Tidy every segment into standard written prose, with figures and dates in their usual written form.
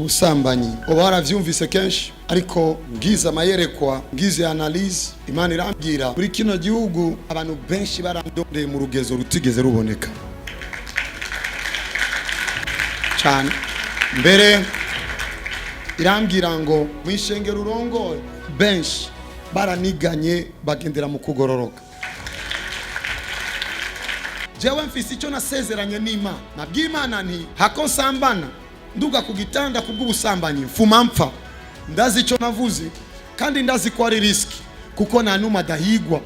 Ubusambanyi uba waravyumvise kenshi, ariko ngize amayerekwa, ngize analyse, Imana irambwira muri kino gihugu abantu benshi barandondeye mu rugezo rutigeze ruboneka cyane. Mbere irambwira ngo mu ishengero urongoye benshi baraniganye, bagendera mu kugororoka. Jewe mfise icyo nasezeranye n'Imana. Nabwiye Imana nti hako nsambana nduga ku gitanda kubw'ubusambanyi, mfuma mpfa. Ndazi icyo navuze kandi ndazi ko ari risque, kuko nta n'umwe adahigwa,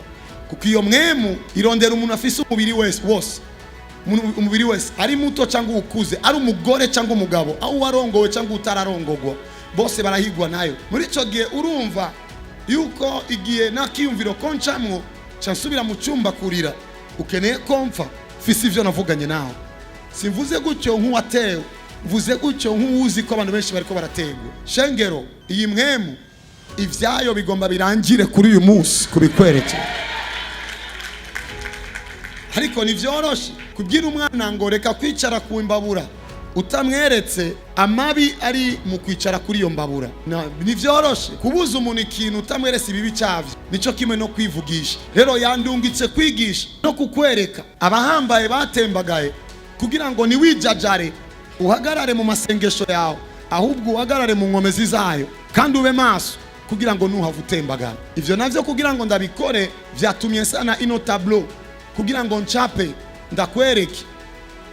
kuko iyo mwemu irondera umuntu afise umubiri wese wose. Umubiri wese, ari muto cyangwa ukuze, ari umugore cyangwa umugabo, aho uwarongowe cyangwa utararongogwa, bose barahigwa nayo. Muri icyo gihe urumva yuko igihe nakiyumviro ko ncamwo nca nsubira mu cyumba kurira. Ukeneye ko mpfa? Mfise ivyo navuganye nawe. Simvuze gutyo nk'uwatewe, mvuze gutyo nk'uwuzi ko abantu benshi bariko barategwa. Shengero, iyi mwemu ivyayo bigomba birangire kuri uyu munsi kubikwerekera, ariko ntivyoroshe kubwira umwana ngo reka kwicara ku mbabura utamweretse amabi ari mu kwicara kuri iyo mbabura. Ntivyoroshe kubuza umuntu ikintu utamweretse ibibi cyavyo. Nico kimwe no kwivugisha. Rero yandungitse kwigisha no kukwereka abahambaye batembagaye, kugira ngo ntiwijajare, uhagarare mu masengesho yawe, ahubwo uhagarare mu nkomezi zayo kandi ube maso kugira ngo ntuhave utembagara. Ivyo navyo kugira ngo ndabikore vyatumye sana ino tableau, kugira ngo ncape ndakwereke.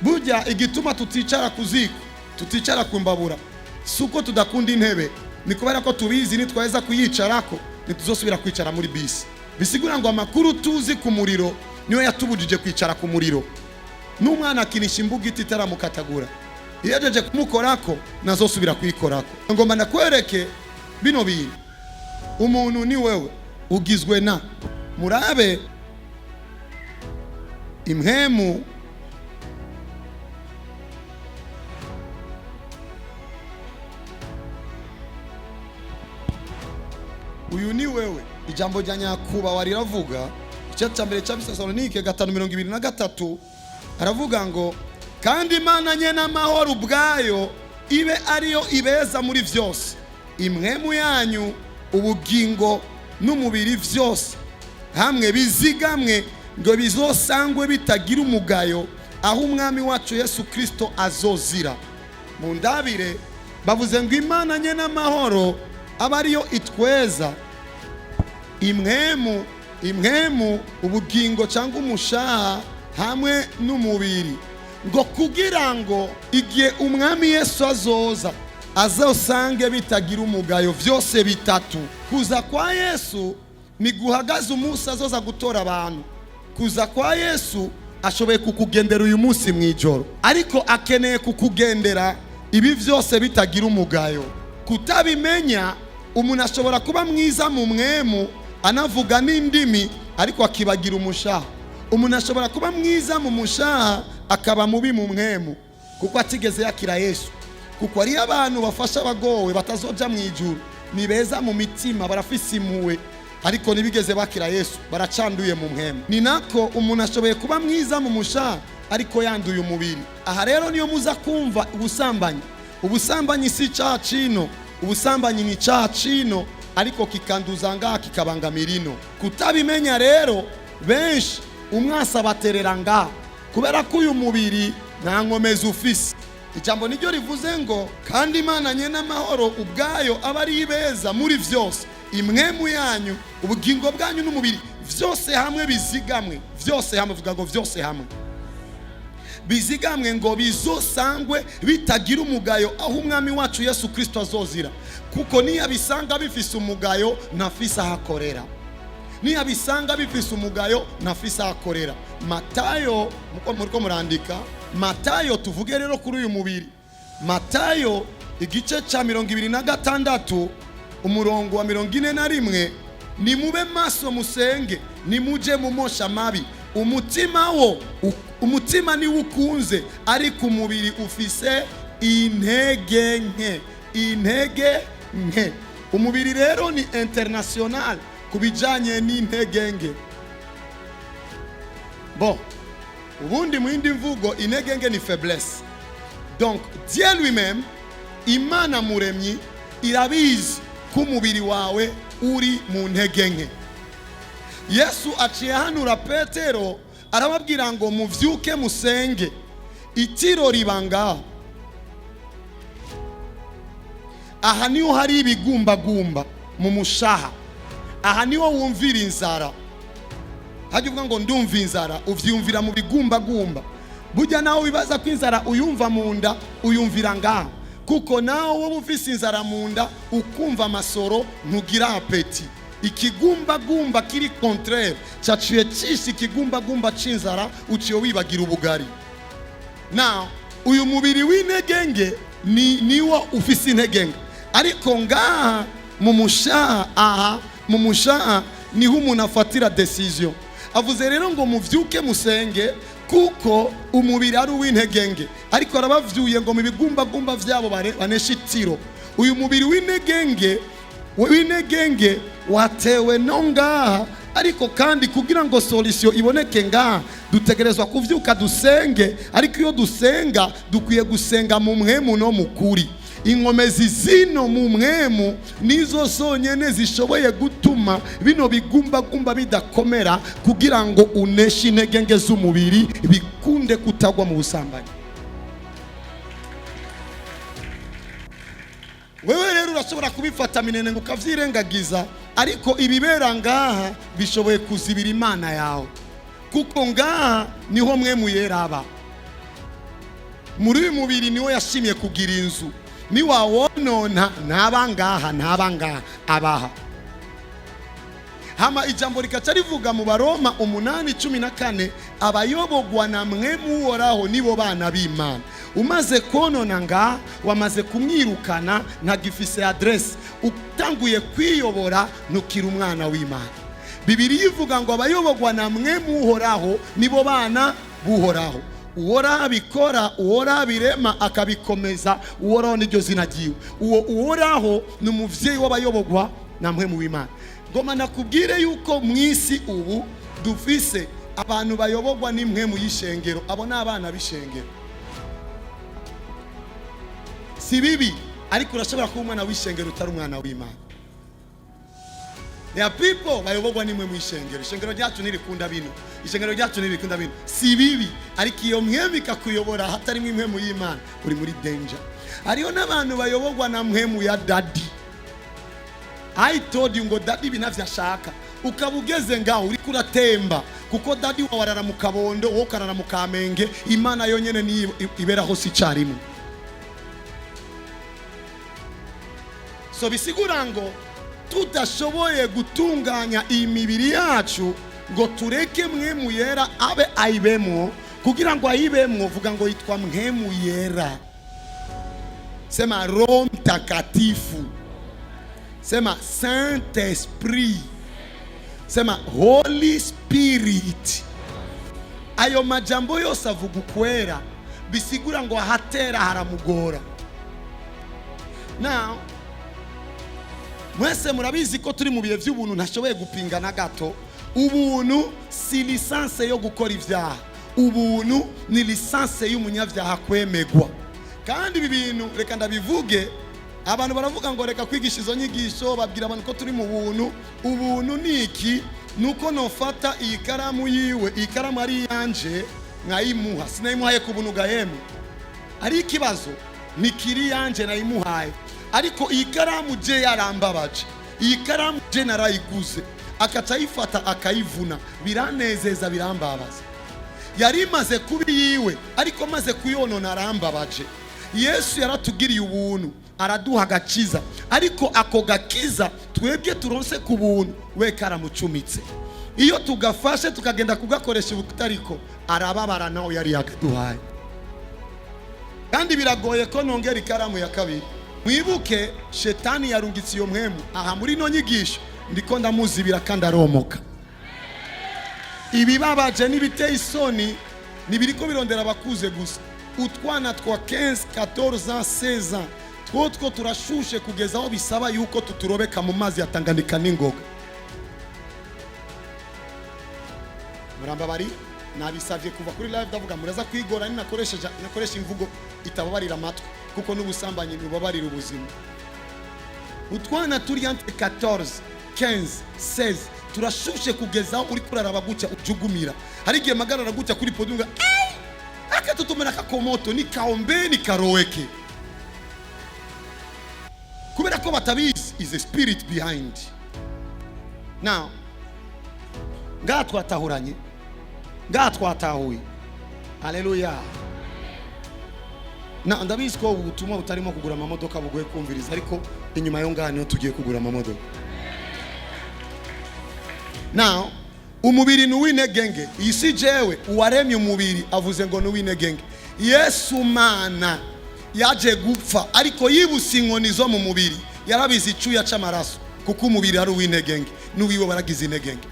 Burya igituma tuticara ku ziko, tuticara ku mbabura, si uko tudakunda intebe, ni kubera ko tubizi nitwaheza kuyicarako ntituzosubira kwicara muri bisi. Bisigura ngo amakuru tuzi ku muriro niyo yatubujije kwicara ku muriro. N'umwana akinisha imbugiti itaramukatagura, iyo ajeje kumukorako nazosubira kuyikorako. Ngomba ndakwereke bino bintu. Umuntu ni wewe ugizwe na murabe impwemu. Uyu ni wewe. Ijambo rya Nyakubahwa riravuga, igice cya mbere cya Bisesalonike 5:23, aravuga ngo kandi Imana nye n'amahoro ubwayo ibe ariyo ibeza muri vyose, imwemu yanyu, ubugingo n'umubiri vyose hamwe bizigamwe, ngo bizosangwe bitagira umugayo aho Umwami wacu Yesu Kristo azozira. Mu ndabire bavuze ngo Imana nye n'amahoro aba ariyo itweza imwemu, ubugingo cyangwa umushaha hamwe n'umubiri, ngo kugira ngo igihe Umwami Yesu azoza azosange bitagira umugayo vyose bitatu. Kuza kwa Yesu ni guhagaze umunsi azoza gutora abantu. Kuza kwa Yesu, ashoboye kukugendera uyu munsi mu ijoro, ariko akeneye kukugendera ibi byose bitagira umugayo. Kutabimenya, umuntu ashobora kuba mwiza mu mwemu, anavuga n'indimi, ariko akibagira umushaha. Umuntu ashobora kuba mwiza mu mushaha, akaba mubi mu mwemu, kuko atigeze yakira Yesu. Kuko hariyo abantu bafasha abagowe batazoja mu ijuru, ni beza mu mitima, barafise impuhwe, ariko ntibigeze bakira Yesu, baracanduye mu mwemu. Ni nako umuntu ashoboye kuba mwiza mu mushaha ariko yanduye umubiri. Aha rero niyo muza kumva ubusambanyi. Ubusambanyi si icyaha cino, ubusambanyi ni icyaha cino, ariko kikanduza ngaha, kikabangamira ino. Kutabimenya rero, benshi umwasi abaterera ngaha, kubera ko uyu mubiri nta nkomezi ufise. Ijambo niryo rivuze ngo kandi Imana nye n'amahoro ubwayo aba ari ibeza muri vyose, imwemu yanyu, ubugingo bwanyu n'umubiri vyose hamwe bizigamwe. Vyose hamwe, vuga ngo vyose hamwe bizigamwe, ngo bizosangwe bitagira umugayo aho Umwami wacu Yesu Kristo azozira. Kuko niyabisanga bifise umugayo, ntafise aho akorera. Niyabisanga bifise umugayo, ntafise aho akorera. Matayo, muko muriko murandika Matayo, tuvuge rero kuri uyu mubiri. Matayo igice cya 26, umurongo wa 41: nimube maso musenge, nimuje mumosha amabi. Umutima wo umutima niwo ukunze, ariko umubiri ufise intege nke, intege nke. Umubiri rero ni international ku bijyanye n'intege nke. Bon, ubundi mu yindi mvugo intege nke ni faiblesse. Donc Dieu lui-même, Imana muremyi irabizi ko umubiri wawe uri mu ntege nke. Yesu aciye ahanura Petero, arababwira ngo muvyuke musenge, itiro riba ngaho. Aha niho hari ibigumbagumba mu mushaha, aha niho wumvira inzara. Hajya uvuga ngo ndumva inzara, uvyumvira mu bigumbagumba. Burya nawe wibaza ko inzara uyumva mu nda, uyumvira ngaho, kuko nawe wowe ufise inzara mu nda ukumva amasoro ntugira appétit. Ikigumbagumba kiri contraire caciye cishe ikigumbagumba c'inzara, uciye wibagira ubugari. Now uyu mubiri w'intege ni niwo ufise intege nke, ariko ngaha mu mushaha, aha mu mushaha niho umuntu afatira décision. Avuze rero ngo muvyuke musenge kuko umubiri ari uw'intege nke, ariko arabavyuye ngo mu bigumbagumba vyabo baneshe itiro. Uyu mubiri w'intege nke watewe no ngaha, ariko kandi kugira ngo solution iboneke ngaha dutegerezwa kuvyuka dusenge. Ariko iyo dusenga dukwiye gusenga mu mpwemu no mu kuri. Inkomezi zino mu mpwemu nizo zonyene zishoboye gutuma bino bigumbagumba bidakomera, kugira ngo uneshe intege nke z'umubiri, bikunde kutagwa mu busambanyi. Wewe rero urashobora kubifata minene ngo ukavyirengagiza, ariko ibibera ngaha bishoboye kuzibira Imana yawe, kuko ngaha niho mwe muyeraba. Muri uyu mubiri niho yashimye kugira inzu. Niwawonona ntaba ngaha, ntaba ngaha, abaha. Hama ijambo rikaca rivuga mu Baroma 8:14, abayobogwa na mwe muhoraho nibo bana b'Imana. Umaze konona nga wamaze kumwirukana, ntagifise adresse, utanguye kwiyobora ntukira umwana w'Imana. Bibiliya ivuga ngo abayobogwa na mwe muhoraho nibo bana buhoraho. Uhoraho abikora, Uhoraho abirema akabikomeza, Uhoraho niryo zina ryiwe. Uwo Uhoraho ni umuvyeyi w'abayobogwa na mwe mu w'Imana. Ngoma nakubwire yuko mwisi ubu dufise abantu bayobogwa n'imwe mu y'ishengero, abo ni abana b'ishengero. Si bibi, ariko urashobora kuba umwana w'ishengero utari umwana w'Imana. There are people bayobogwa n'imwe mu ishengero. Ishengero ryacu ntirikunda bino, ishengero ryacu ntirikunda bino. Si bibi, ariko iyo mpwemu ikakuyobora hatarimo impwemu y'Imana, uri muri danger. Hariho n'abantu bayobogwa na mpwemu ya daddy. I told you ngo daddy ibi ntavyo ashaka, ukaba ugeze ngaho uriko uratemba, kuko daddy wawe arara mu Kabondo, wowe ukarara mu Kamenge. Imana yonyene niyo ibera hose icarimwe. So bisigura ngo tudashoboye gutunganya iyi mibiri yacu ngo tureke mpwemu yera abe ayibemwo, kugira ngo ayibemwo, vuga ngo yitwa mpwemu yera. Sema Roho Mtakatifu, sema Saint Esprit, sema Holy Spirit. Ayo majambo yose avuga ukwera, bisigura ngo ahatera haramugora. Now mwese murabizi ko turi mu bihe by'ubuntu, ntashoboye gupinga na gato. Ubuntu si licence yo gukora ibyaha, ubuntu ni licence y'umunyabyaha kwemegwa. Kandi ibi bintu reka ndabivuge, abantu baravuga ngo reka kwigisha izo nyigisho, babwira abantu ko turi mu buntu. Ubuntu ni iki? Nuko nofata iyi karamu yiwe, iyi karamu ari iyanje, nkayimuha. Sinayimuhaye ku buntu gahemu, ari ikibazo nikiri yanje nayimuhaye, ariko iyi karamu je yarambabaje, iyi karamu je narayiguze, akaca ayifata akayivuna, biranezeza, birambabaza. Yari imaze kuba iyiwe, ariko maze kuyonona arambabaje. Yesu yaratugiriye ubuntu, araduha agakiza, ariko ako gakiza twebwe turonse ku buntu we karamucumitse. Iyo tugafashe tukagenda kugakoresha ubutariko, arababara nawe yari yakaduhaye. Kandi biragoye ko nongera ikaramu ya kabiri. Mwibuke shetani yarungitse iyo mpwemu aha muri ino nyigisho, ndiko ndamuzibira kandi aromoka. Ibibabaje n'ibiteye isoni ntibiriko birondera abakuze gusa, utwana twa 15, 14 ans, 16 ans twotwo turashushe kugeza aho bisaba yuko tuturobeka mu mazi ya Tanganyika n'ingoga. Murambabari Nabisavye kuva kuri live, ndavuga muraza kwigora ninakoresheje nakoresha imvugo itababarira amatwi, kuko n'ubusambanyi ntibubabarira ubuzima. Utwana turi entre 14, 15, 16 turashushe kugeza aho uri kuraraba gutya ujugumira. Hari igihe magarara gutya kuri podium nga akatutumira kakomoto nikaombe nikaroweke, kubera ko batabizi is a spirit behind. Now ngaha twatahuranye, ngaha twatahuye. Haleluya! Na ndabizi ko ubu butumwa butarimo kugura amamodoka bugoye kumviriza, ariko inyuma yo ngaha niho tugiye kugura amamodoka. Now umubiri ni uw'integenge. Iyi si jewe uwaremye umubiri avuze ngo ni uw'integenge. Yesu Mana yaje gupfa, ariko yibuse inkoni zo mu mubiri, yarabize icyuya c'amaraso, kuko umubiri ari uw'integenge n'uwiwe waragize integenge.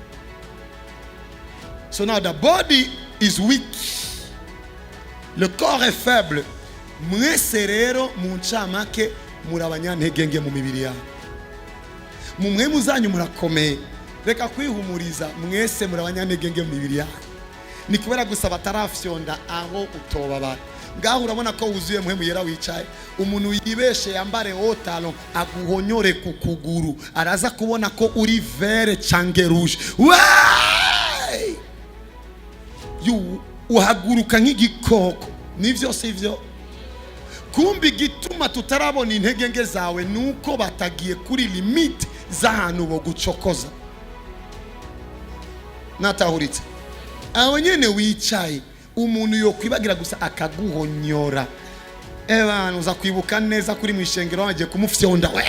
So now the body is weak, le corps est faible. Mwese rero mu ncamake muri abanyantegenge mu mibiri yanyu, mu mwemu zanyu murakomeye. Reka kwihumuriza, mwese muri abanyantegenge mu mibiri yanyu. Ni kubera gusa batarafyonda aho utobabara. Ngaho urabona ko wuzuye Mpwemu Yera wicaye. Umuntu yibeshe yambare haut talon aguhonyore ku kuguru, araza kubona ko uri vert cange rouge. Wey! Uhaguruka nk'igikoko. Nivyo, sivyo? Kumbi igituma tutarabona intege nke zawe nuko batagiye kuri limite z'ahantu bo gucokoza. Natahuritse aho nyene wicaye, umuntu yokwibagira gusa akaguhonyora, ebana uza kwibuka neza kuri mu ishengero wagiye kumufyonda we,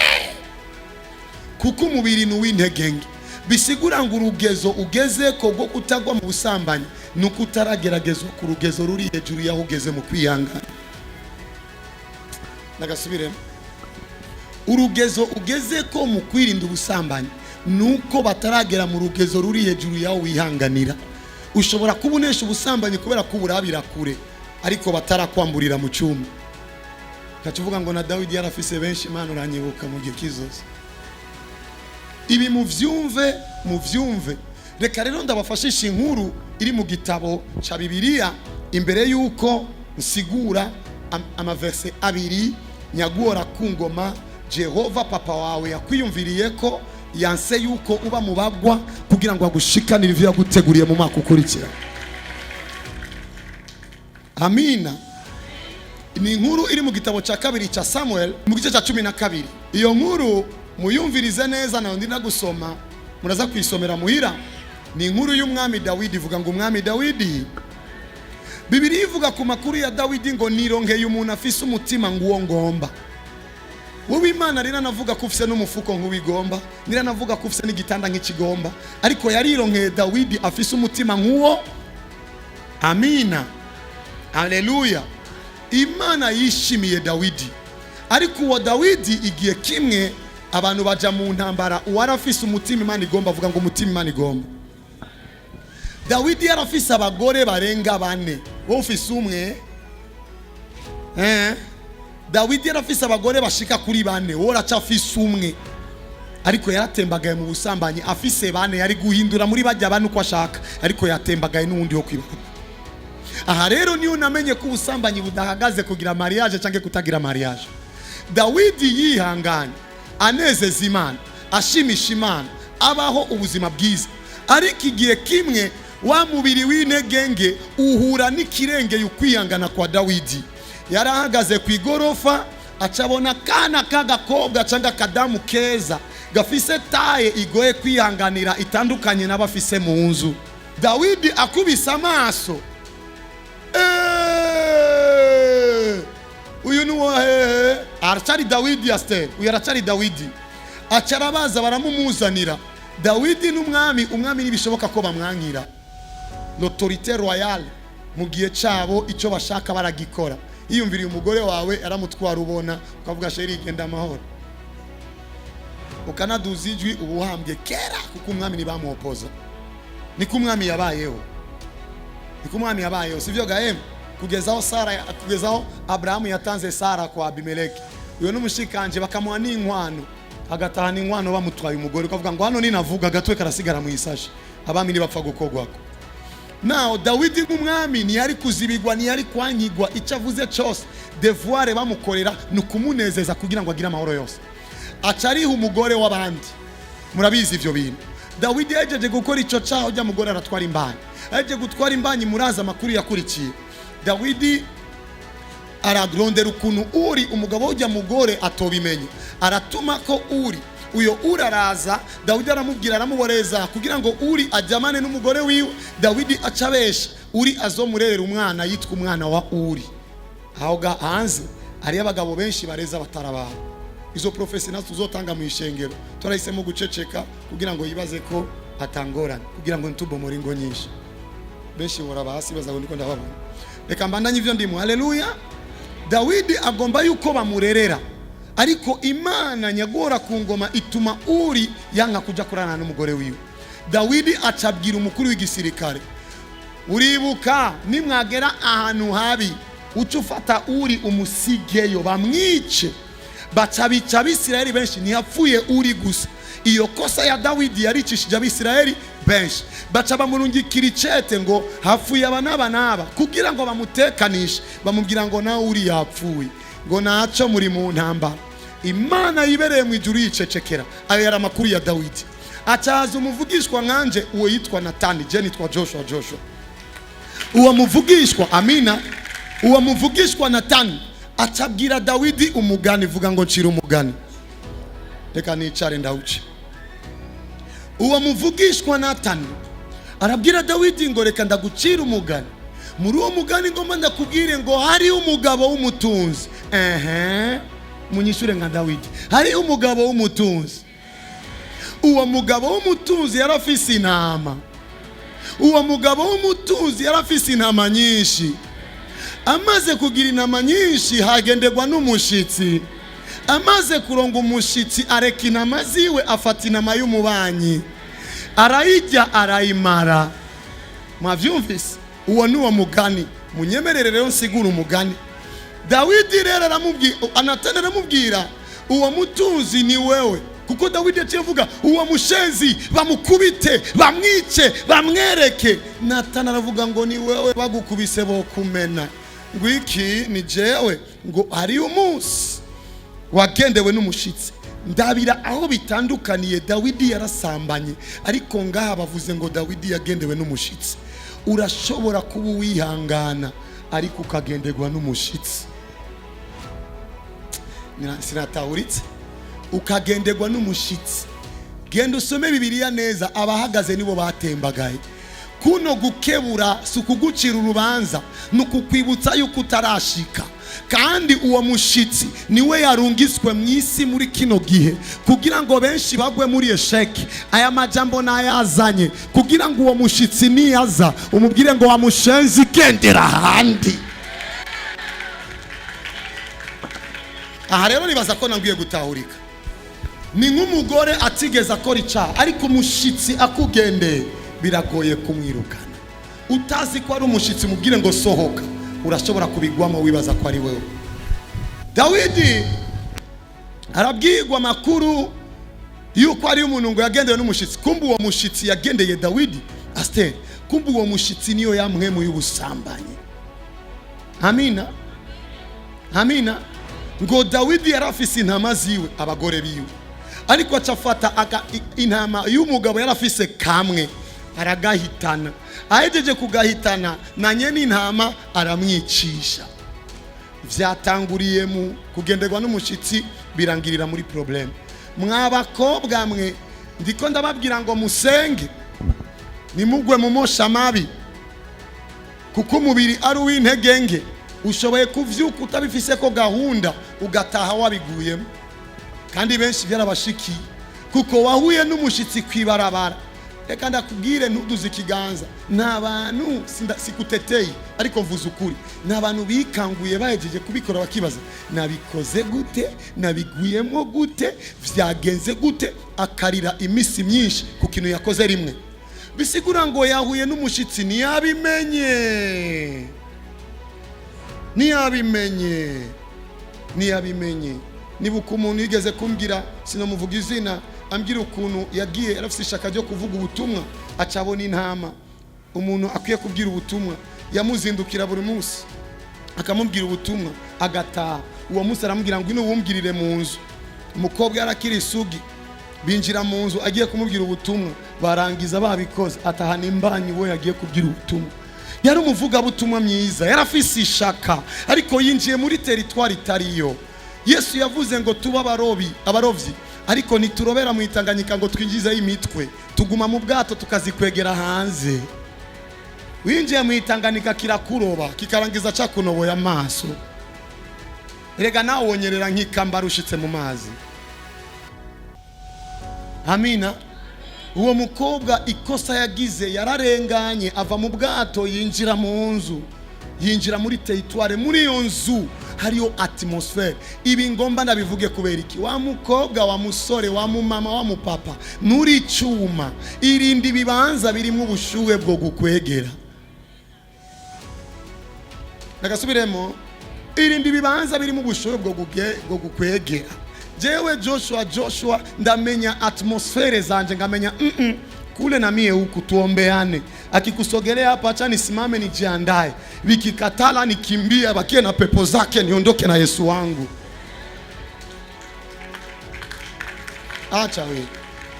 kuko umubiri ni uw'integenge. Bisigura ngo urugezo ugeze ko rwo kutagwa mu busambanyi ni uko utarageragezwa ku rugezo ruri hejuru y'aho ugeze mu kwihangana. Nagasubiremo: urugezo ugeze ko mu kwirinda ubusambanyi ni uko bataragera mu rugezo ruri hejuru y'aho wihanganira. Ushobora kuba unesha ubusambanyi kubera ko uburabira kure, ariko batarakwamburira mu cyumba. Ugaca uvuga ngo na Dawidi yarafise benshi, Imana uranyibuka mu gihe kizoza. Ibi muvyumve, muvyumve. Reka rero ndabafashisha inkuru iri mu gitabo ca Bibiliya imbere y'uko nsigura amaverse abiri. Nyaguhora ku ngoma Jehova papa wawe yakwiyumviriye ko yanse yuko uba mu bagwa kugira ngo agushikanire ivyo yaguteguriye mu mwaka ukurikira. Amina. Ni inkuru iri mu gitabo cya kabiri cya Samuel, mu gice cya 12. Iyo nkuru muyumvirize neza, nayo ndina gusoma, muraza kuyisomera muhira. Ni inkuru y'umwami Dawidi. Ivuga ngo umwami Dawidi, Bibiliya ivuga ku makuru ya Dawidi ngo nironkeye umuntu afise umutima nguwo ngomba. Wowe Imana rero anavuga ko ufise n'umufuko nk'uwigomba, niranavuga ko ufise n'igitanda nk'ikigomba, ariko yarironkeye Dawidi afise umutima nk'uwo. Amina, haleluya! Imana yishimiye Dawidi, ariko uwo Dawidi igihe kimwe abantu baja mu ntambara. Uwari afise umutima Imana igomba, avuga ngo umutima Imana igomba. Dawidi yarafise abagore barenga bane, wowe ufise umwe. Dawidi yarafise abagore bashika kuri bane, wowe uracafise umwe, ariko yaratembagaye mu busambanyi. Afise bane, yari guhindura muri bajya bane uko ashaka, ariko yatembagaye n'uwundi wo kwibaruka. Aha rero niyo namenye ko ubusambanyi budahagaze kugira mariage cyangwa kutagira mariage. Dawidi yihanganye, anezeza Imana, ashimisha Imana, abaho ubuzima bwiza, ariko igihe kimwe wa mubiri w'integenge uhura n'ikirengeye ukwihangana kwa Dawidi. Yari ahagaze ku igorofa, acabona akana k'agakobwa cyangwa akadamu keza gafise taille igoye kwihanganira, itandukanye n'abafise mu nzu. Dawidi akubise amaso: "Uyu ni uwa hehe?" Aracari Dawidi asiteri, uyu aracari Dawidi. Aca arabaza, baramumuzanira. Dawidi n'umwami, umwami ntibishoboka ko bamwankira, l'autorité royale mu gihe cyabo icyo bashaka baragikora. Yiyumviriye umugore wawe aramutwara, ubona ukavuga: "Chéri, genda amahoro," ukanaduza ijwi, uba uhambye kera, kuko umwami ntibamuhopoza. Niko umwami yabayeho, niko umwami yabayeho, sivyo gahemu? Kugeza aho Sara, kugeza aho Aburahamu yatanze Sara kwa Abimeleki, uyo n'umushikanje, bakamuha n'inkwano, agatahana inkwano bamutwaye umugore, ukavuga ngo hano ninavuga agatwe karasigara mu isashi. Abami ntibapfa gukogwako. Naho Dawidi nk'umwami ntiyari kuzibigwa, ntiyari kwankigwa. Icyo avuze cyose, devoir bamukorera ni ukumunezeza kugira ngo agire amahoro yose. Aca ariha umugore w'abandi. Murabizi ivyo bintu. Dawidi yahejeje gukora icyo cyaha, ujya mugore aratwara imbanyi. Ahejeje gutwara imbanyi, murazi amakuru yakurikiye. Dawidi ararondera ukuntu uri umugabo w'ujya mugore atobimenye, aratuma ko uri uyo uri araza. Dawidi aramubwira, aramuboreza kugira ngo uri ajyamane n'umugore wiwe. Dawidi aca abesha uri azomurerera umwana yitwa umwana wa uri. Aho ga hanze hariyo abagabo benshi bareza batarababo. Izo prophéties nazo tuzotanga mu ishengero. Turahisemo guceceka kugira ngo yibaze ko atangorane, kugira ngo ntitubomore ingo nyinshi. Benshi boraba hasi baza ngo ndiko ndababona. Reka mbandanye ivyo ndimo. Haleluya. Dawidi agomba yuko bamurerera, ariko Imana nyagora ku ngoma ituma uri yanka kuja kurana n'umugore wiwe. Dawidi acabwira umukuru w'igisirikare: "Uribuka nimwagera ahantu habi, uca ufata uri umusigeyo bamwice." Baca bica Abisirayeli benshi. Ntiyapfuye uri gusa. Iyo kosa ya Dawidi yaricishije Abisirayeli benshi. Baca bamurungikira icete ngo hapfuye aba n'aba n'aba, kugira ngo bamutekanishe. Bamubwira ngo nawe uri yapfuye, ngo naco muri mu ntambara. Imana yibereye mu ijuru yicecekera. Ayo yari amakuru ya Dawidi. Acaza umuvugishwa nkanje, uwo yitwa Natani. Je nitwa Joshua. Joshua, uwo muvugishwa, amina. Uwo muvugishwa Natani acabwira Dawidi umugani. Vuga ngo ncira umugani. Reka nicare ndawuce. Uwo muvugishwa Natani arabwira Dawidi ngo: "Reka ndagucira umugani. Muri uwo mugani ngomba ndakubwire ngo hari umugabo w'umutunzi." Ehe, munyishure nka Dawidi: hari umugabo w'umutunzi. Uwo mugabo w'umutunzi yarafise intama. Uwo mugabo w'umutunzi yarafise intama nyinshi. Amaze kugira intama nyinshi, hagenderwa n'umushitsi. Amaze kuronga umushitsi, areka intama ziwe, afata intama y'umubanyi, arayijya, arayimara. Mwavyumvise? Uwo ni uwo mugani. Munyemerere rero nsigura umugani. Dawidi rero aramubwira, Anatani aramubwira: "Uwo mutunzi ni wewe." Kuko Dawidi yaciye avuga: "Uwo mushenzi bamukubite, bamwice, bamwereke." Natani aravuga ngo: "Ni wewe, bagukubise bokumena." Ngo: "Iki ni jewe?" Ngo: "Hari umunsi wagendewe n'umushitsi." Ndabira aho bitandukaniye. Dawidi yarasambanye, ariko ngaha bavuze ngo Dawidi yagendewe n'umushitsi. Urashobora kuba uwihangana, ariko ukagenderwa n'umushitsi. Sinatahuritse. Ukagenderwa n'umushitsi. Genda usome Bibiliya neza. Abahagaze nibo batembagaye. Kuno gukebura si ukugucira urubanza, ni ukukwibutsa yuko utarashika. Kandi uwo mushitsi niwe yarungiswe mu isi muri kino gihe kugira ngo benshi bagwe muri échec. Aya majambo nayazanye kugira ngo uwo mushitsi niyaza umubwire ngo: "Wa mushenzi, gendera ahandi." Aha rero nibaza ko nabwiye gutahurika. Ni nk'umugore atigeze akora icyaha, ariko umushitsi akugendeye biragoye kumwirukana. Utazi ko ari umushitsi, mubwire ngo sohoka, urashobora kubigwamo wibaza ko ari wewe. Dawidi arabwirwa amakuru yuko ari umuntu ngo yagendewe n'umushitsi. Kumbe uwo mushitsi yagendeye Dawidi, asiteri, kumbe uwo mushitsi niyo yamwemuye ubusambanyi. Amina, amina. Ngo Dawidi yari afise intama ziwe, abagore biwe, ariko aca afata intama y'umugabo yari afise kamwe, aragahitana. Ahejeje kugahitana, na nyene intama aramwicisha. Vyatanguriye mu kugenderwa n'umushitsi, birangirira muri problème. Mwa bakobwa mwe, ndiko ndababwira ngo musenge, nimugwe mu mosha mabi, kuko umubiri ari uw'intege nke. Ushoboye kuvyuka utabifise ko gahunda, ugataha wabiguyemo. Kandi benshi byarabashikiye kuko wahuye n'umushitsi kwibarabara. Reka ndakubwire, ntuduze ikiganza. Nta bantu, sikuteteye, ariko mvuze ukuri, ni abantu bikanguye bahejeje kubikora bakibaza: "Nabikoze gute? Nabiguyemo gute? Vyagenze gute?" Akarira iminsi myinshi ku kintu yakoze rimwe. Bisigura ngo yahuye n'umushitsi ntiyabimenye, ntiyabimenye, ntiyabimenye. Nibuka umuntu yigeze kumbwira, sinamuvuga izina, ambwira ukuntu yagiye yarafise ishaka ryo kuvuga ubutumwa, aca abona intama. Umuntu akwiye kubwira ubutumwa yamuzindukira buri munsi akamubwira ubutumwa, agataha. Uwo munsi aramubwira ngo ino wumvirire mu nzu. Umukobwa yarakiri isugi, binjira mu nzu agiye kumubwira ubutumwa, barangiza babikoze, atahana imbanyi. We yagiye kubwira ubutumwa, yari umuvugabutumwa mwiza, yarafise ishaka, ariko yinjiye muri territoire itariyo. Yesu yavuze ngo tuba abarobi, abarovyi, ariko ntiturobera mu Itanganyika ngo twinjizeyo imitwe, tuguma mu bwato tukazikwegera hanze. Winjiye mu Itanganyika kirakuroba, kikarangiza cakunoboye amaso. Erega nawe wonyerera nk'ikambara ushitse mu mazi. Amina. Uwo mukobwa ikosa yagize, yararenganye ava mu bwato yinjira mu nzu, yinjira muri territoire. Muri iyo nzu hariyo atmosphère. Ibi ngomba ndabivuge kubera iki? Wa mukobwa, wa musore, wa mumama, wa mupapa, nuri icyuma, irinda ibibanza birimo ubushuhe bwo gukwegera. Nagasubiremo: irinda ibibanza birimo ubushuhe bwo gukwegera. Jewe Joshua, Joshua, ndamenya atmosphère zanje, ngamenya kule na mie huku tuombeane. Akikusogelea hapa, acha nisimame nijiandae, vikikatala nikimbia, bakie na pepo zake, niondoke na Yesu wangu. Acha we,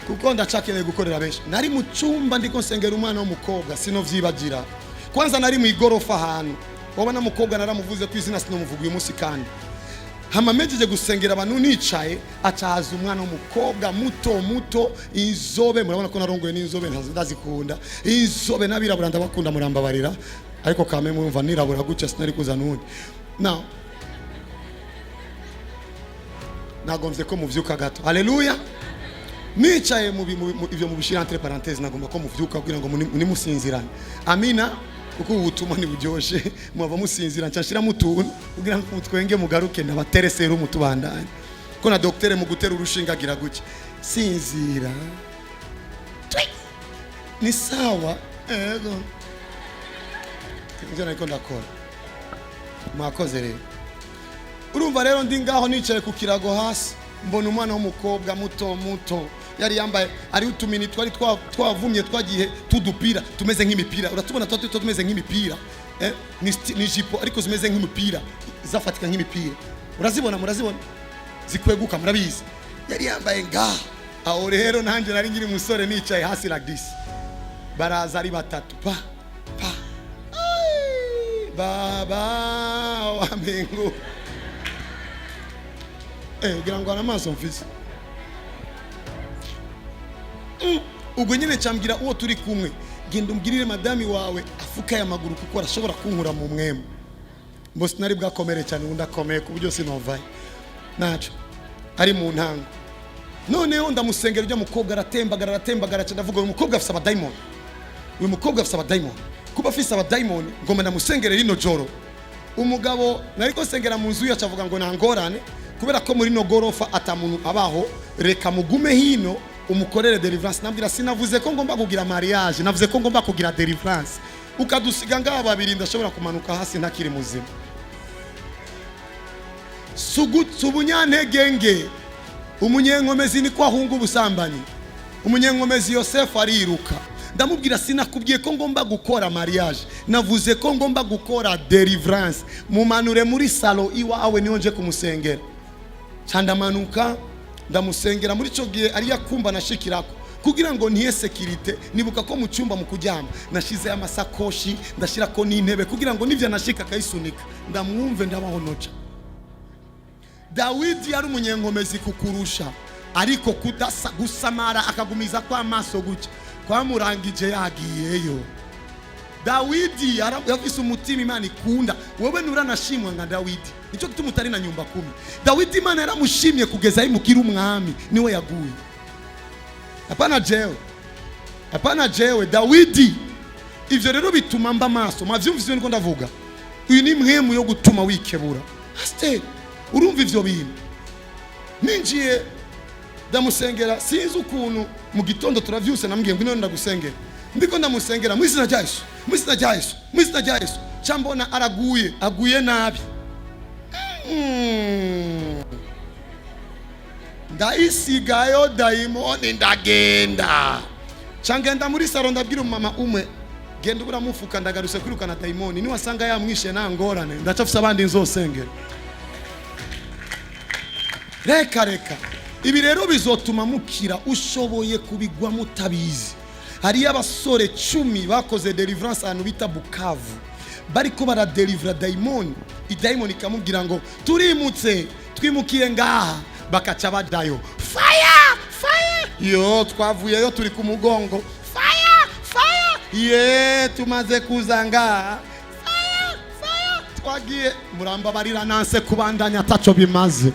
kuko ndacakeneye gukorera benshi. Nari mu cyumba ndiko nsengera umwana w'umukobwa, sinovyibagira. Kwanza nari mu igorofa ahantu wabona mukobwa, naramuvuze ku izina, sinomuvuga uyu munsi. Kandi hama mejeje gusengera abantu nicaye, acahaza umwana w'umukobwa muto muto, inzobe. Murabona ko narongoye n'inzobe, ndazikunda inzobe, n'abirabura ndabakunda, murambabarira, ariko kame murumva nirabura gutya sinari kuza n'undi. Now nagomvye ko muvyuka gato. Haleluya. Nicaye mu ivyo mubishira entre parenthèses, nagomba ko muvyuka kugira ngo nimusinzirane. Amina. Kuko ubu butumwa ntiburyoshe mwava musinzira, nca nshiramo utuntu kugira ngo mutwenge, mugaruke ndabatere serumu tubandanye. Ko na docteur mu gutera urushinga agira gutya: "Sinzira." Twi! Ni sawa. Ego, ivyo nariko ndakora, mwakoze rero. Urumva rero, ndi ngaho nicaye ku kirago hasi, mbona umwana w'umukobwa muto muto, yari yambaye ari utumini twari twavumye, twagiye tudupira tumeze nk'imipira. Uratubona tuba tumeze nk'imipira, eh? Ni jipo ariko zimeze nk'imipira, zafatika nk'imipira. Urazibona, murazibona zikweguka, murabizi. Yari yambaye ngaha aho. Rero nanjye nari nkiri umusore, nicaye hasi like this, baraza ari batatu, pa pa. Ai, Baba wa mbingu, ugira ngo hari amaso mfise. Ubwo nyine cyambwira uwo turi kumwe: "Genda umbwirire madami wawe afuka aya maguru, kuko arashobora kunkura mu mwemu." Mbo sinari bwakomere cyane, ubundi akomeye ku buryo sinovayo naco ari mu ntango. Noneho ndamusengera, ujya mukobwa aratembagara, aratembagara cyane. Ndavuga: "Uyu mukobwa afise abadayimoni, uyu mukobwa afise abadayimoni." Kuba afise abadayimoni, ngomba ndamusengere rino joro. Umugabo nariko sengera mu nzu yacu avuga ngo nta ngorane, kubera ko muri no gorofa ata muntu abaho, reka mugume hino umukorere deliverance. Nabwira: "Sinavuze ko ngomba kugira mariage, navuze ko ngomba kugira deliverance. Ukadusiga ngaha babiri, ndashobora kumanuka hasi ntakiri muzima." Subunyantege umunyenkomezi niko ahunga ubusambanyi. Umunyenkomezi Yosefu ariruka. Ndamubwira: "Sinakubwiye ko ngomba gukora mariage, navuze ko ngomba gukora deliverance. Mumanure muri salon iwawe, niho nje kumusengera." Ca ndamanuka ndamusengera. Muri icyo gihe ariyo kumba nashikirako kugira ngo ntiye sécurité. Nibuka ko mu cyumba mu kuryama nashizeyo amasakoshi, ndashyirako n'intebe kugira ngo nivyo nashika akayisunika ndamwumve, ndabahonoca. Dawidi yari umunyenkomezi kukurusha, ariko kudasa gusamara akagumiza kwa maso gutya kwamurangije yagiyeyo. Dawidi yafise umutima Imana ikunda. Wowe nuranashimwa nka Dawidi, nicyo gituma utari na nyumba kumi. Dawidi Imana yaramushimye kugeza imukira umwami, niwe yaguye. Hapana jewe, hapana jewe, Dawidi. Ivyo rero bituma mba maso. Mwavyumvise niko ndavuga? Uyu ni mpwemu yo gutuma wikebura. Pasiteri, urumva ivyo bintu? Ninjiye ndamusengera, sinzi ukuntu mu gitondo turavyuse, namubwiye ngo none ndagusengera. Ndiko ndamusengera: "Mu izina rya Yesu, mu izina rya Yesu, mu izina rya Yesu." Cyambona araguye, aguye nabi. Ndayisigayo dayimoni, ndagenda, cangenda muri salon, ndabwira umumama umwe. Genda uburamufuka, ndagarutse kwirukana dayimoni. Niwasanga yamwishe, nta ngorane, ndacafise abandi nzosengera. Reka reka, ibi rero bizotuma mukira. Ushoboye kubigwa mutabizi. Hariyo abasore 10 bakoze deliverance ahantu bita Bukavu, bariko baradelivra dayimoni, idayimoni ikamubwira ngo turimutse, twimukiye ngaha. Bakaca bajayo, fire, fire, yo twavuyeyo turi ku mugongo, fire, fire, ye tumaze kuza ngaha, fire, fire, twagiye. Murambabarira, nanse kubandanya, ataco bimaze.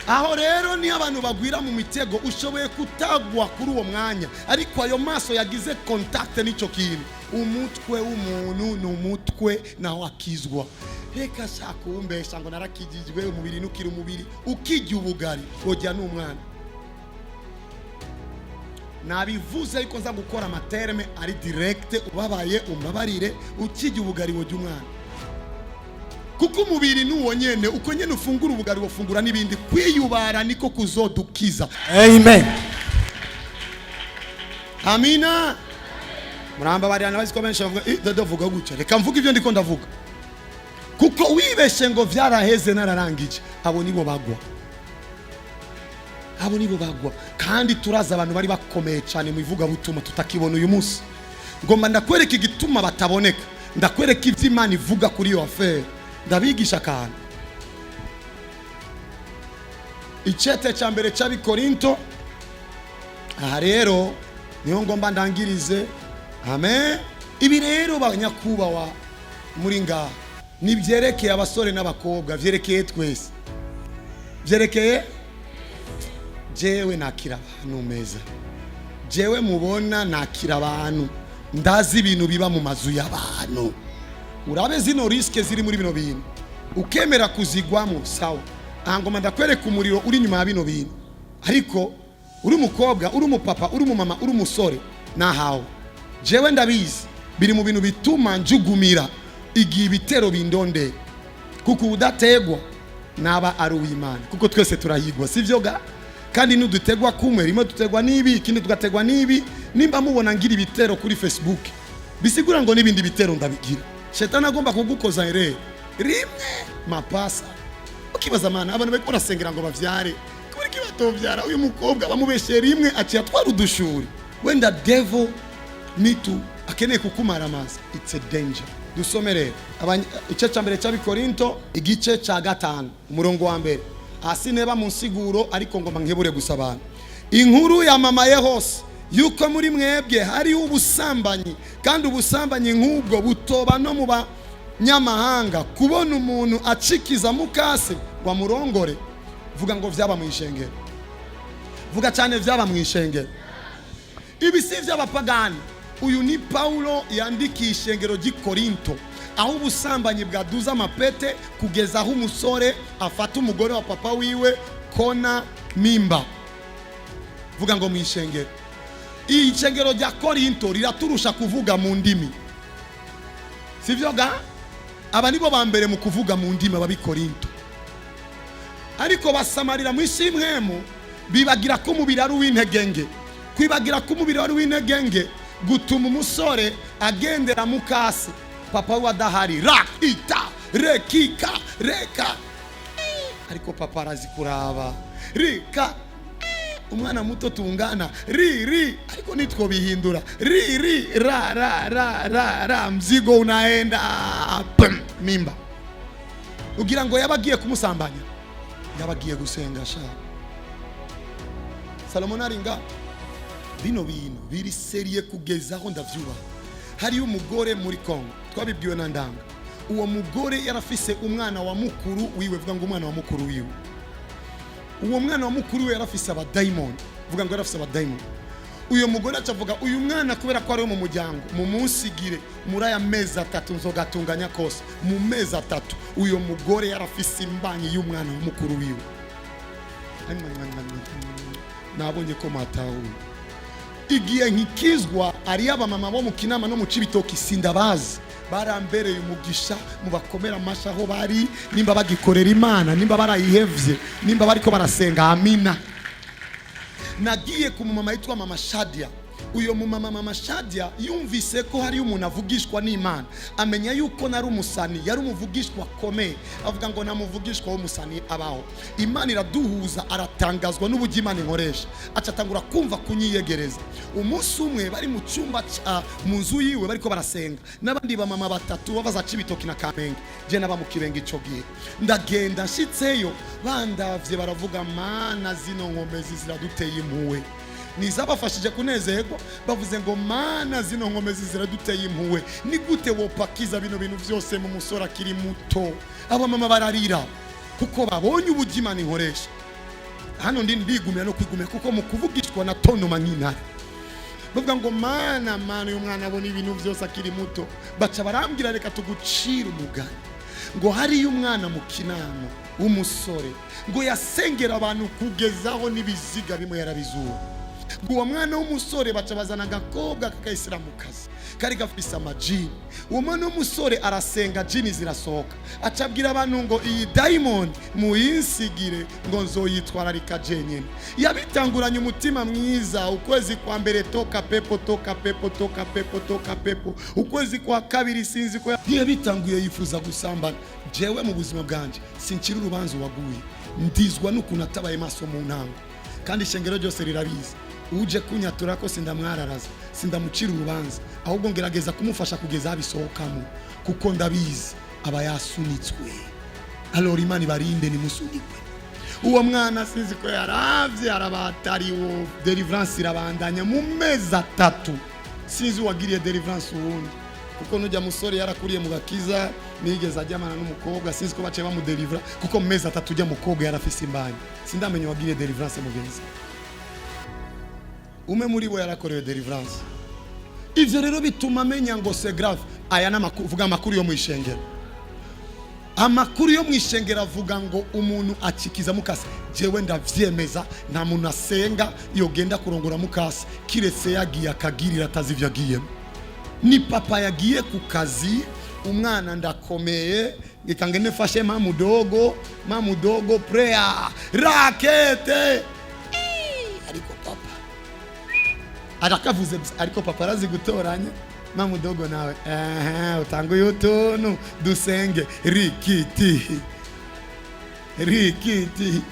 Aho rero niyo abantu bagwira mu mitego. Ushoboye kutagwa kuri uwo mwanya, ariko ayo maso yagize contact n'icyo kintu. Umutwe w'umuntu ni umutwe, naho akizwa. Reka shaka uwumbesha ngo narakijijwe, umubiri nukira umubiri. Ukijya ubugari wojya n'umwana. Nabivuze, ariko nza gukora ama termes ari direct. Ubabaye umbabarire. Ukijya ubugari wojya umwana, kuko umubiri ni uwo nyene. Uko nyene ufungura ubugari, wofungura n'ibindi. Kwiyubara niko kuzodukiza. Amen. Amina. Murambabarira, nabazi ko benshi bavuga: "Eh, dada vuga gutya." Reka mvuga ibyo ndiko ndavuga, kuko wibeshe ngo vyaraheze, nararangije, abo nibo bagwa, abo nibo bagwa. Kandi turazi abantu bari bakomeye cyane mu ivugabutumwa tutakibona uyu munsi. Ngomba ndakwereka igituma bataboneka, ndakwereka ibyo Imana ivuga kuri iyo affaire, ndabigisha akantu. Icete cya mbere cy'Abikorinto. Aha rero niho ngomba ndangirize. Amen. Ibi rero, banyakubahwa muri ngaha, ntibyerekeye abasore n'abakobwa, byerekeye twese, byerekeye jewe. Nakira abantu meza, jewe mubona nakira abantu, ndazi ibintu biba mu mazu y'abantu. Urabe zino risques ziri muri bino bintu, ukemera kuzigwamo, sawa. Aha ngoma ndakwereka umuriro uri inyuma ya bino bintu. Ariko uri umukobwa, uri umupapa, uri umumama, uri umusore, nahawe. Jewe ndabizi, biri mu bintu bituma njugumira igihe ibitero bindondeye, kuko udategwa naba ari uw'Imana, kuko twese turahigwa, sivyo ga? Kandi nudutegwa kumwe, rimwe dutegwa n'ibi, ikindi tugategwa n'ibi. Nimba mubona ngira ibitero kuri Facebook, bisigura ngo n'ibindi bitero ndabigira. Shetani agomba kugukoza ere rimwe mapasa, ukibaza: mana, abantu bariko barasengera ngo bavyare, kubera iki batovyara? Uyu mukobwa bamubeshye rimwe, aciye atwara udushuri. Wenda devil mitu akeneye kukumara amazi. It's a danger. Dusome rero igice cya mbere cy'Abikorinto, igice cya 5, umurongo wa mbere. Hasi neba mu nsiguro, ariko ngomba nkebure gusa abantu. Inkuru yamamaye hose yuko muri mwebwe hariho ubusambanyi, kandi ubusambanyi nk'ubwo butoba no mu banyamahanga, kubona umuntu acikiza mukase ngo amurongore. Vuga ngo vyaba mu ishengero. Vuga cyane: vyaba mu ishengero. Ibi si iby'abapagani. Uyu ni Paulo yandikiye ishengero ry'i Korinto, aho ubusambanyi bwaduza amapete kugeza aho umusore afata umugore wa papa wiwe kona mimba. Vuga ngo mu ishengero. Iyi shengero rya Korinto riraturusha kuvuga mu ndimi, sivyo ga? Aba nibo ba mbere mu kuvuga mu ndimi, ababi Korinto. Ariko basamarira mu isi imwemu, bibagira ko umubiri ari uw'integenge. Kwibagira ko umubiri ari uw'integenge gutuma umusore agendera mu kasi papa we adahari, ra ita rekika reka. Ariko papa arazi kuraba rika umwana muto tungana ri ri, ariko nitwo bihindura ri ri ra ra ra ra ra, mzigo unaenda, pum, mimba. Ugira ngo yaba agiye kumusambanya, yaba agiye gusenga. Sha Salomo naringa, bino bintu biri sérieux kugeza aho ndavyubaha. Hariyo umugore muri Kongo, twabibwiwe na Ndanga. Uwo mugore yarafise umwana wa mukuru wiwe. Vuga ngo umwana wa mukuru wiwe. Uwo mwana wa mukuru we yarafise abadayimoni. Vuga ngo yarafise abadayimoni. Uyo mugore acavuga: uyu mwana, kubera ko ari mu muryango, mumunsigire muri aya mezi 3, nzogatunganya kose mu mezi 3. Uyo mugore yarafise imbanyi y'umwana wa mukuru wiwe. Nabonye ko matahuye. Igihe nkikizwa, ariyo abamama bo mu Kinama no mu Cibitoki, sindabazi, barambereye umugisha. Mubakomera amashyi aho bari, nimba bagikorera Imana, nimba barayihevye, nimba bariko barasenga. Amina. Nagiye ku mumama yitwa Mama Shadia. Uyo mumama, mama Shadia, yumvise ko hari umuntu avugishwa n'Imana, amenya yuko nari umusani, yari umuvugishwa akomeye, avuga ngo namuvugishwa w'umusani abaho. Imana iraduhuza, aratangazwa n'uburyo Imana inkoresha, aca atangura kumva kunyiyegereza. Umunsi umwe bari mu cyumba mu nzu yiwe, bariko barasenga n'abandi bamama batatu babaza Cibitoki na Kamenge, je naba mu Kibenga ico gihe. Ndagenda, nshitseyo bandavye baravuga: "Mana, zino nkomezi ziraduteye impuhwe." Nizabafashije kunezerwa, bavuze ngo: "Mana, zino nkomezi ziraduteye impuhwe, ni gute wopakiza bino bintu byose mu musore akiri muto?" Abamama bararira kuko babonye uburyo Imana inkoresha. Hano ndi ndigumira no kwigumira, kuko mu kuvugishwa na tonoma nk'intare. Bavuga ngo: "Mana, Mana, uyu mwana abona ibintu byose akiri muto." Baca barambwira: "Reka tugucire umugani." Ngo hariyo umwana mu Kinama w'umusore, ngo yasengera abantu kugezaho n'ibiziga bimwe yarabizura. Ngo uwo mwana w'umusore, baca bazana agakobwa k'akayisilamukazi kari gafise amajini. Uwo mwana w'umusore arasenga, jini zirasohoka, aca abwira abantu ngo: "Iyi dayimoni muyinsigire," ngo nzoyitwararika jenyine. Yabitanguranye umutima mwiza. Ukwezi kwa mbere, toka pepo, toka pepo, toka pepo, toka pepo. Ukwezi kwa kabiri, sinzi ko ntiyabitanguye yifuza gusambana. Jewe mu buzima bwanje sincira urubanza uwaguye, ndizwa n'ukuntu atabaye maso mu ntango, kandi ishengero ryose rirabizi. Uje kunyatura ko sindamwararaza, sindamucira urubanza, ahubwo ngerageza kumufasha kugeza abisohokamo, kuko ndabizi aba yasunitswe. Alors Imana ibarinde nimusunikwe. Uwo mwana sinzi ko yaravye, arabatariwo, deliverance irabandanya. Mu mezi 3, sinzi uwagiriye deliverance uwundi, kuko nujya musore yarakuriye mu gakiza, nigeze ajyamana n'umukobwa. Sinzi ko baciye bamudelivra, kuko mu mezi 3 ujya mukobwa yarafise imbanyi. Sindamenya uwagiriye deliverance mugenzi. Umwe muri bo yarakorewe deliverance. Ivyo rero bituma amenya ngo c'est grave. Aya ni amakuru, vuga amakuru yo mu ishengero. Amakuru yo mu ishengero avuga ngo umuntu akikiza mukase. Jewe ndavyemeza, nta muntu asenga yogenda kurongora mukase, kiretse yagiye akagirira atazi ivyo agiyemo. Ni papa yagiye ku kazi, umwana ndakomeye, reka ngende mfashe mamudogo, mamudogo prayer rakete. Ariko papa arakavuze gusa, ariko papa arazi gutoranya mamudogo nawe ehe utanguye utuntu dusenge rikiti rikiti.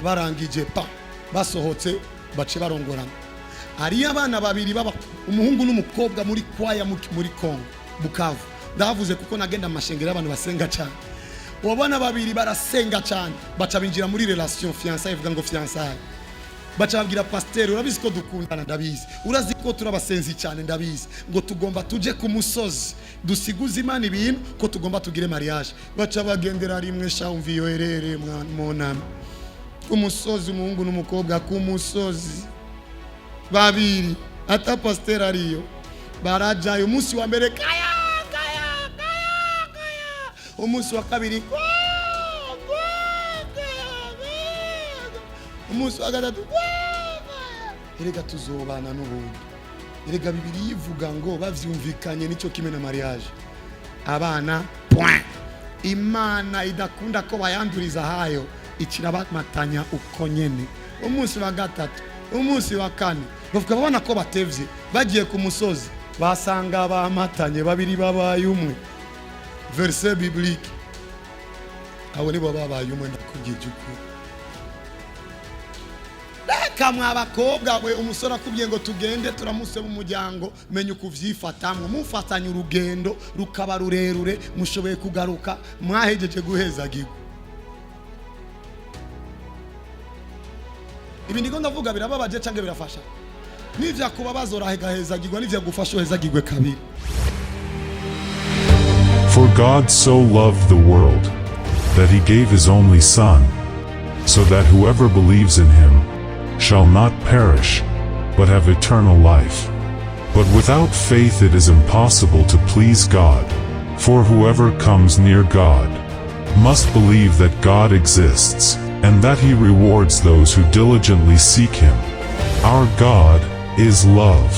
Barangije pa basohotse, bace barongorana. Hariyo abana babiri baba umuhungu n'umukobwa muri kwaya muri Kongo Bukavu. Ndahavuze kuko nagenda amashengero y'abantu basenga cyane. Uwo bana babiri barasenga cyane, baca binjira muri relation fiançailles, ivuga ngo fiançailles. Baca babwira pasiteri: "Urabizi ko dukundana?" "Ndabizi." "Urazi ko turabasenzi cyane?" "Ndabizi." Ngo tugomba tuje ku musozi dusiguze Imana ibintu ko tugomba tugire mariage. Baca bagendera rimwe. Sha, umva iyo herere mu nama ku musozi, umuhungu n'umukobwa ku musozi babiri, ata pasiteri ariyo. Barajayo, umunsi wa mbere kaya kaya kaya kaya, umunsi wa kabiri kwa, kwa, kaya, kaya. Umunsi wa gatatu kwa, kaya. Erega tuzobana n'ubundi. Erega Bibiri yivuga ngo bavyumvikanye nicyo kimwe na mariage, abana point. Imana idakunda ko bayanduriza hayo, ikirabamatanya uko nyene. Umunsi wa gatatu, umunsi wa kane, bavuga babona ko batevye, bagiye ku musozi basanga bamatanye, babiri babaye umwe, verset biblique. Abo nibo babaye umwe. Ndakubwije ukuri, reka mwa bakobwa we, umusore akubwiye ngo tugende turamuse mu muryango, menya ukuvyifatamwo. Mufatanye urugendo rukaba rurerure, mushoboye kugaruka mwahejeje guhezagirwa. Ibi ndiko ndavuga birababaje canke birafasha? Nivyakubabaza urahegahezagirwa, nivyagufasha uhezagirwe kabiri. For God so loved the world, that he gave his only Son, so that whoever believes in him shall not perish, but have eternal life. But without faith it is impossible to please God, for whoever comes near God must believe that God exists, and that he rewards those who diligently seek him. Our God is love.